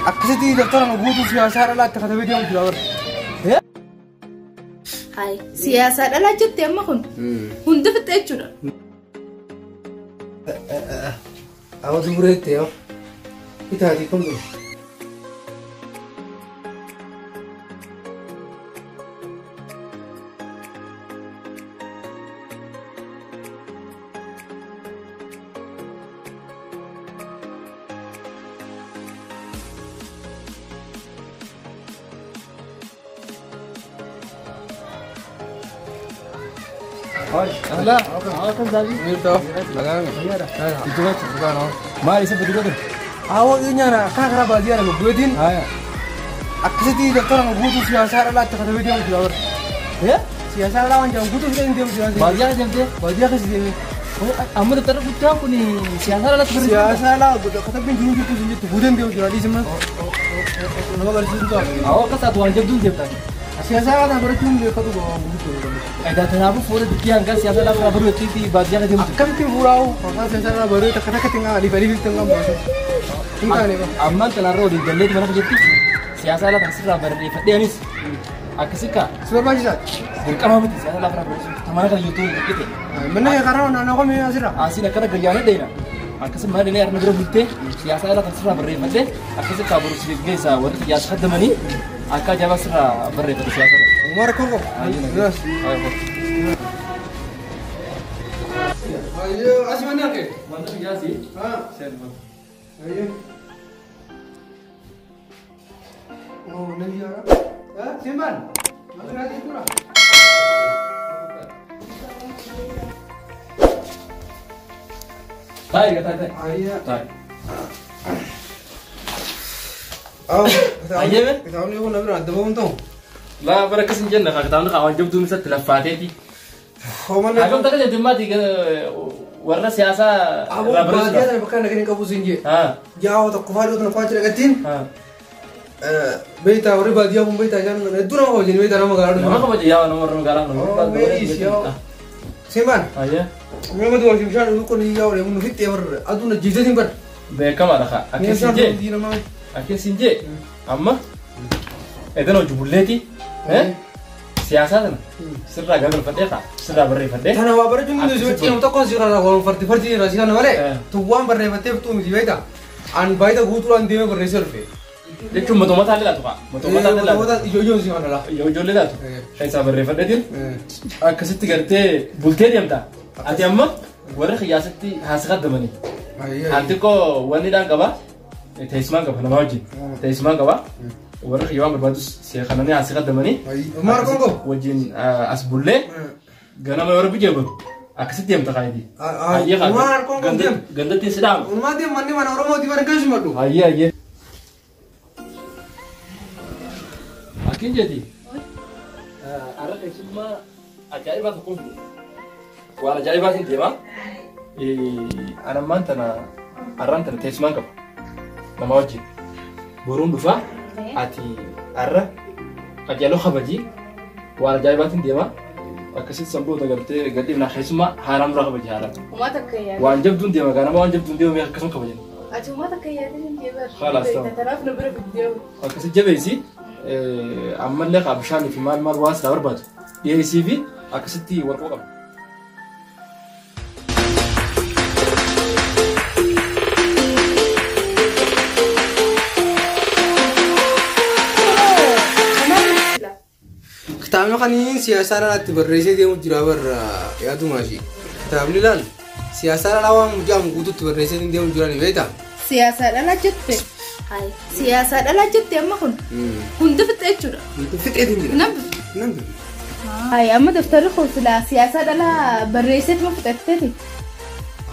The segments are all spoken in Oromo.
Akkasitti daftara nu guutuu siyaasaa dhalaatti katabee deemu jira bara. Hayi siyaasaa dhalaa jette amma kun hundi fixxe jechuudha. Awa dureetti yaa. Itaati kun dura. Maal isa fedhu godhu? Awwa nyaana kana karaa baadiyyaa nama guutiin akkasitti daftara nu guutuu siyaasaa dhalaatti katabee deemu jira bara. Siyaasaa dhalaa waan jedhamu guutuu fidee deemu jira. Baadiyyaa deemtee? Baadiyyaa keessa deemee. Amma daftara guddaan kun siyaasaa dhalaatti barreeffama. Siyaasaa dhalaa katabbiin jiru jirtu sun jettu guuteen deemu jira dhiisima. Nama barsiisu ta'a. Awwa akkas taatu waan jabduun deemtaa. Siyaasaa dhalaa barachuun beekatu waan guutuu. Egaa kanaafuu fuula dubbii hangaa siyaasaa dhalaa baruu jechuutti baadiyyaa keessa deemtu. Akkamitti fuudhaa'u maqaan siyaasaa dhalaa baruu takka takkatti hin aliif aliif hin qabu. Hin taane ba. Ammaan tanarra waliin galleetu mana jetti siyaasaa dhalaa kana sirraa barreeffadhee anis akkasi kaa Si barbaachisaadha. dirqama miti siyaasaa dhalaa kana barreessuun mana kana jirtu dhiqite. Manni karaa naannoo kamii asirra. Asiin akkana gayyaanee dheena. Akkasi mana dheena harma bira bultee siyaasaa dhalaa kana sirraa barreeffadhee akkasi kaa boru si geessa warri xiyyaas kaddamanii akka ajaa'ibaa sirraa barreeffate siyaasaa dhalaa. Umar kun qabu. Asii manni hafe. Wanti xiyyaasi. Ayyee. Oh, nabi yaara. Simbaan. Maal jechuudha? Taa'e taa'e taa'e. Ayyee. Taa'e. Aw. Ayyee. Kitaabni kun na bira adda bahuun ta'u. Laa bara akkas hin jenne kitaabni waan jabduun isatti laffaateeti. Hoomanni. Hagam takka jette maati warra siyaasaa Aboo irraa baadiyyaa barreessuudha. tana bakka nagani qabu siin jee. Haa. Yaa tokko fa'aa dhiyoo kwaachi dhaqattiin. Haa. Beektaa warri baadiyyaa kun beektaa isaan hedduu nama kabajani beektaa nama magaalaa Nama dhufu. kabaja yaa nama warra magaalaa nama. Oh, meelis yaa. Simbaan. Ayyee. Nama duwwaa bishaan dhuguu kun yaa waliin nu fixxee barra aduun ajjeeseetiin barra. Beekamaadha kaa. Akkas hin jee. Akkas hin jee. Amma edan hojii bulleeti. Siyaasaa sana sirraa garagalfadhee kaa sirraa barreeffadhee. Tana waa barachuun hundi si nama tokkoon si kana waan fardi fardi jira si kana malee tuwwaan barreeffattee fixuu miti beektaa. An baay'ee guutuudhaan deemee barreessee dhufe. Jechuun mootummaa illee laatu kaa. Mootummaa illee laatu. Ijoolleen si kana laa. Ijoollee laatu. Keessaa barreeffadheetiin akkasitti gartee bultee deemta. Ati amma warra qiyyaasatti haasaqaddamanii. Anti koo wanni dhaan qaba. Teessumaan qaba nama wajjin. Teessumaan qaba. Warra qiyyaa waan barbaadus seeqananii haasaqaddamanii. Maal kun qabu? Wajjin as bullee ganama yoo rabbi jeebaru akkasitti deemta kaayidii. Maal kun qabu deem? Gandatti si dhaama. Unumaa deem manni mana Oromooti bara keessumadhu. Hayyee hayyee. Akkin jeeti. Arra keessummaa ajaa'ibaa tokkoon fide. Waan ajaa'ibaatiin deema. Anammaan tana arraan tana teessumaan qaba. Nama wajjin. Boruun dhufaa ati arra qajeeloo kabajii waan ajaa'ibaatiin deema. Akkasitti sanboota galtee gadhiifnaa keessummaa haaraan dura kabaji haaraan. Uummata akka yaadu. Waan jabduun deema ganama waan jabduun deema mee akkasuma kabajan. Ati uummata akka yaadin hin deebar. Khalaas ta'u. Tanaaf nu bira fiddee. Akkasi jabeessi ammallee kaa bishaanii fi maal maal waan silaa barbaadu dhiyeessii fi akkasitti warqoo qaba. Kitaabni kan siyaasaa dhalaatti barreessee deemu jira barra yaaduma ishee. Kitaabni laal siyaasaa dhalaa waan jedhamu guutuutti barreessee deemu jira ni beektaa? Siyaasaa dhalaa jette. Hayi siyaasaa dhalaa jette amma kun hundi fixxe jechuudha. Fixeetiin jira. Namni. Namni. Hayi amma daftarri kun silaa siyaasaa dhalaa barreesseetuma fixatteeti.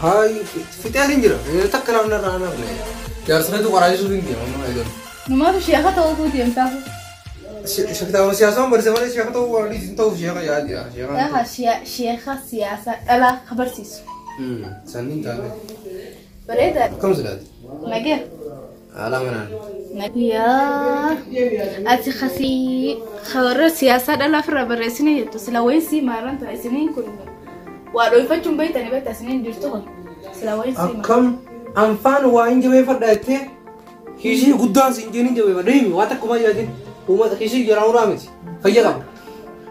Hayi fixeetiin jira. Takka namni irraa nafne. Jaarsaleetu qoraasisuuf hin deemu amma eegalu. Numaaf sheeka ta'uutu deemtaafu. Kitaaba siyaasaan barreesse malee sheeka ta'uu waan dhiisin ta'uuf sheeka yaadi. Dhaha sheeka siyaasaa dhalaa ka barsiisu. Sanniin taane. Bareedaadha. Akkam silaati? Nagee. Alaa manaan. Yaa ati kasii warra siyaasaa dhalaa ofirraa barreessine jettu sila wayinsii maarraan ta'a isiniin kun waa dhooyfachuun beektanii beekta isiniin jirtu kun sila wayinsii maarraan. Akkam anfaan waa hin jabeeffadha jettee Kiisii guddaan siin jeeniin jabeeffa deemi waa takkumaa jiraatin uummata kiisii jaraa uraa miti fayya qaba.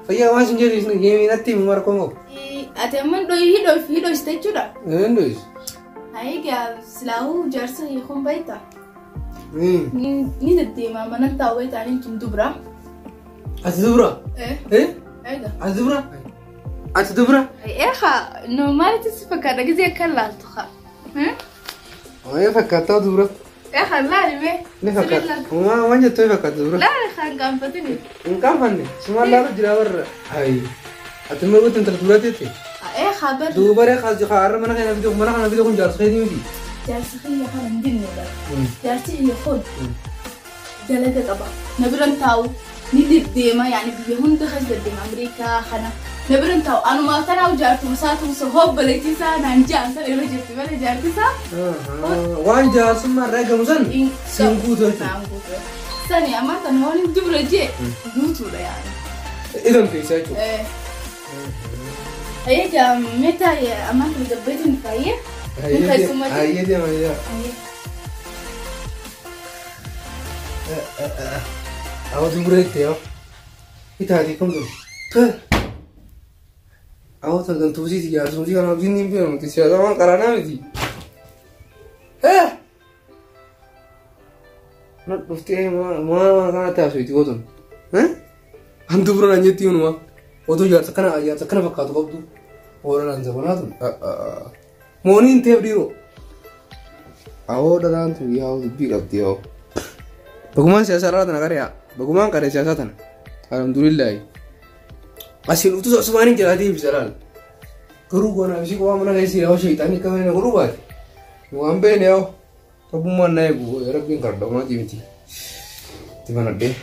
Fayya waan siin jedhu himi natti himu mara komoo. Ati amma hidhoofte jechuudha. Hin dho'is. Egaa silaahuu jaarsa hiikuun baay'ata. Ni deddeema mana taa'uu ta'anii tun dubra. Ati dubra? Eh? Egaa. Ati dubra? Ati dubra? Eegaa normaalitti si fakkaata gisee akka laaltu haa. Ee fakkaataa dubra. Eegaa laali mee. Ni fakkaata. Waan jettu ni fakkaata dubra. Laali haa gaanfatini. Hin qaanfanne sumaan laalu jira warra. Hayi. Ati immoo guutuu intala dubra teette. Eegaa bar. Dubaree har'a mana kana fide mana kana fide kun jaarsa keetii miti. Jaarsi kiyya kana hin dinne bara. Jaarsi kiyya kun dalaga qaba. Na biran taa'u ni deddeema yaani biyya hunda keessa deddeema Ameerikaa kana. Na biran taa'u anuma tanaa jaartuma isaa tumsa hobbaleetii isaa naan ja'an sana irra jirti malee jaarti isaa. Waan jaarsummaa irraa eegamu san siin guutuu jechuudha. Sani amma tan hoolin dubra jee guutuudha yaani. Idan keessa jechuudha. Egaa meetaa amma kan gabbeetiin fayyee. Hayyee deema yaa. Awa dubra jettee yaa. Itaati kam dur. Awa gantuusiiti jaarsumsi kanaaf jinni hin beekamu siyaasa waan qaraanaa miti. Na dhuftee maa kana taasifti gootuun. An dubra naan jetti yoonuma. Otoo jaarsa kana fakkaatu qabdu. Hoolaan zabanaa tun. Mooniin teef dhiiroo. Awoo dhalaan tun yaa'u dubbii qabdi yaa'u. Bagumaan siyaasaa dhalaa tana qaree bagumaan qaree siyaasaa tana. Alhamdulillaahi. Asiin utuu asumaan hin jiraatii ibsa laal. Garuu goonaa fi qofaa mana keessa yaa'u sheexanii akka mana godhuu baate. Waan beekne yaa'u. Rabbummaan na eegu rabbiin kadhadha maatii miti. Itti banadhee.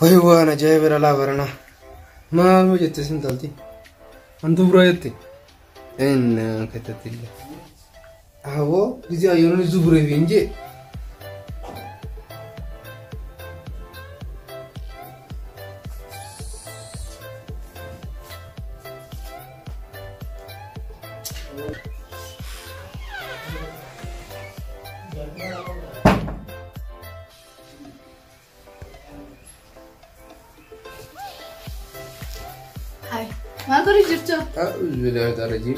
Wayi waan ajaa'iba dhalaa baranaa. Maal hojjette sin talti? Antu bira jette? Inni keessatti illee. Awoo gisee ayyoonni zuburee fi hin jee. Hai, maal godhu jirtu? A'uuzu billahi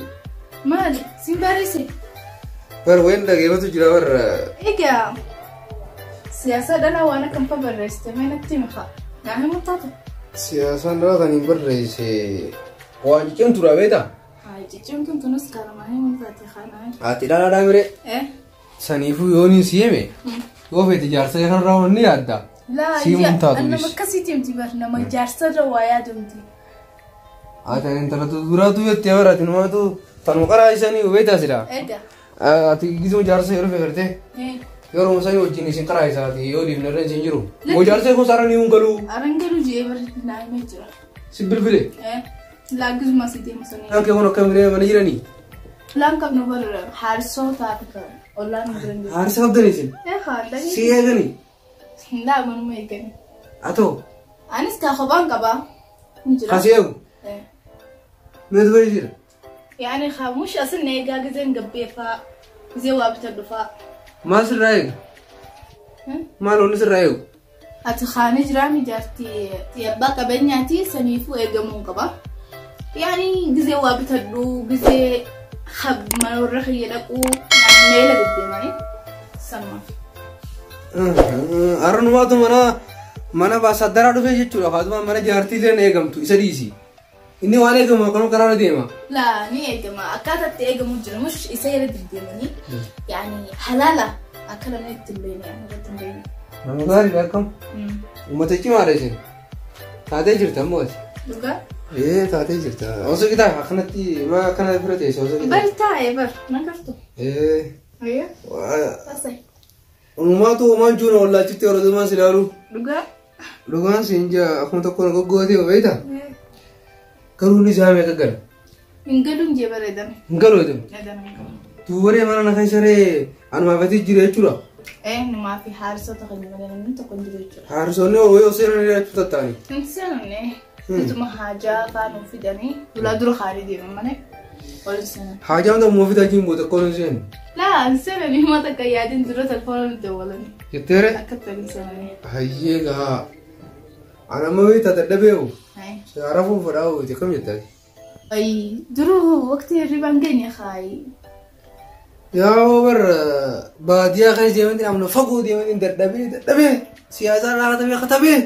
Maali? Siin barreesse? Bar wayin dhageeffatu jira warra. Egaa siyaasa dhalaa waan akkam fa barreessite mee natti himi haa. Naa himu taatu? Siyaasaan dhalaa kan hin barreesse waan ciccimtuudha beektaa? Haa ciccimtuun tunis kanuma himu taate kanaa. Ati dhalaa dhaamiree. Saniifuu yooniin si hime yoo feete jaarsa kanarraa waan ni yaadda. Laa Si himuun taatu nama bis. akkasiiti miti bar nama jaarsarra waa yaadu miti. Ati intala duraatu jettee bara ati numaatu tanuma qaraa isanii beektaa silaa. Egaa. Ati gisuma jaarsa yeroo fegartee yeroo sanii wajjin isin qaraa isaati yoo dhiifne irra isin jiru. Moo jaarsa kun saara ni hungaluu. Arangaluu jee bar naa himee jira. Si bilbile. Laa gisuma si deemu sanii. Kan kee kun akka miree mana jiranii. Laan qabnu bar haarsoo taate kan ollaan nu jiran jiru. Haarsa qabdanii isin. Haadha. Si eeganii. Laa manuma eeganii. Atoo. Anis kaa kophaan qabaa. Ni jira. Kasi eegu. Meetu bari jira. Yaani mush asin eegaa giseen gabbeeffaa gisee waa bitadhu faa. Maal sirraa eega? Maal onni sirraa eegu? Ati kaanii jiraami jaartii abbaa qabeenyaati saniifuu eegamuu qaba. Yaani gisee waa bitadhu gisee mana warra kiyya dhaquu meela deddeemanii sanumaaf. Har'umaatu mana baasaaddaraa dhufee jechuudha. Haatuma mana jaartii illee eegamtu isa dhiisi. Inni waan eegamu akkanuma karaarra deema. Laa ni eegama akkaataa itti eegamu jira mush isa jala deddeemanii yaani halaala akka namni itti hin beekne irratti hin beekne. Nama gaariidha akkam. Uummata cimaadha isin. Taatee jirta ammoo ati. Dhugaa? Ee taatee jirta. Osoo qitaa akkanatti maa akkana bira teesse osoo qitaa. Bar taa'ee bar nan gartu. Ee. Ayyaa. Asai. Uumaatu uumaan juuna wallaachitti yeroo dumaan si ilaalu. Dhugaa? Dhugaan siin jaa akkuma tokko na goggootee beektaa? Garuu inni isaa meeqa gala? Hin galuun jee bareedame. Hin galu jedhame. Edame hin galu. Dubaree mana na keessa ree anumaaf ati jira jechuudha. Numaa fi haarsota kan malee namni tokko hin jiru jechuudha. Haarsoonni wayii osoo seenanii jiraachuu tattaani. Hin seenanne. Ituma haajaa faa nuuf fidanii ulaa dura haarii deeman malee Ol seenan. Haajaan ta'u moofi tajiin booda akka ol hin seenne. Laa hin seenanii hima takka yaadin dura telefoona nuti dawwalanii. Jetteere? Akkatti ol hin seenanii. Hayyee gaa. Ana amma beektaa dadhabeewu. Rafuun fedhaa ho'ite kam jettaati? Ay duruu waqtii hirribaan geenye kaayi. Yaa bar baadiyyaa keessa deemanii amna fagoo deemanii dadhabee dadhabee siyaasaa irraa katabee katabee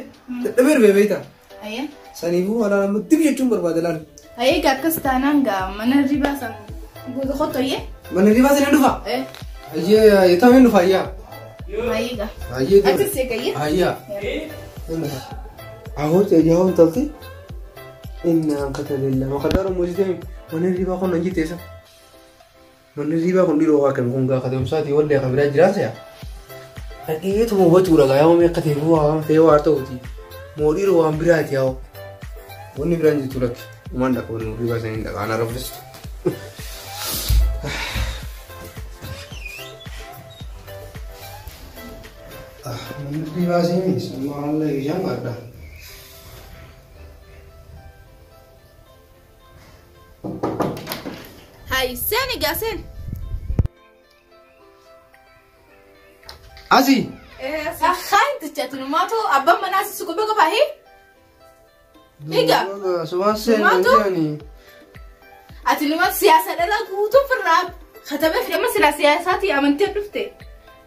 dadhabee dhufee beektaa. Ayyee. Saniifuu walaa amma dib jechuun barbaada laal. Ayyee gaa akkas taanaan gaa mana hirribaa san booda kottu ayyee. Mana hirribaa sana dhufa? Ayyee tameen dhufa ayyaa. Ayyee gaa. Ayyee. Achi seeqayyee. Ayyaa. Ahoo yaa intalti. Innaan katabella maqaddaan moositee mana hirribaa kun nan jetteessa. Manni hirribaa kun dhiiroo waa kami kun gaa kateemsaati wallee kan biraa jiraansa yaa. Dhaqeetuma hubachuudha gaa yaa meeqa ta'e waan ta'e waa ta'uti. Moo dhiiroo waan biraati yaa. Wanni biraan jirtu lakki. Uumaan dhaqa wanni hirribaa saniin dhaqa ana raffistu. Manni hirribaa saniin amma haala ijaan gaadha. Hay seeni gaa seeni. Asii. Akkaan tichaati numaatu abbaan manaa si kophee qofaa hee? Egaa. Subhaan seenaa. Ati numaatu siyaasa dhala guutuu firraa katabee fi amma silaa siyaasaatii amantee dhufte.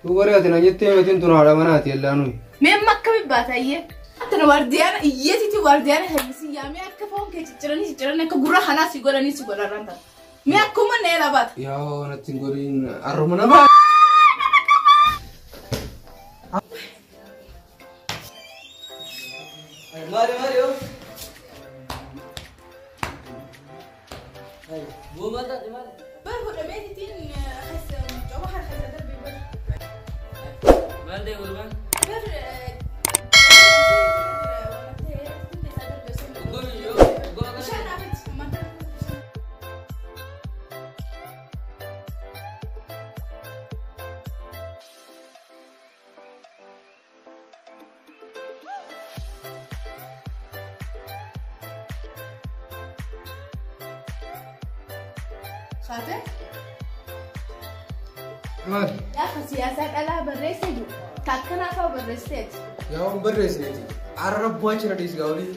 Dubarri ati na jettee matiin tun haadha manaati yellaa nuyi. Mee amma akkami baata iyyee? Ati na waardiyaana iyyeetiiti waardiyaana heebbisi yaamee akka foon kee cicciranii cicciranii akka gurra hanaa si godhanii si godharraan ta'a. Mee akkuma na elaa baata. Yaa natti hin godhin arruma nama. Mario Mario. Bu mata di mana? Bar godhameetitiin keessa mucaa harka isa darbee bar. Maal ta'e gurbaan? Bar bishaan dhaabatti mata. Khaate? Maal? Gaafa siyaasaa dhalaa barreessee jiru. Takkanaa fa'aa barreesseeti. Yaa waan barreessineeti. Arra bu'aa jira dhiis gaa'olii.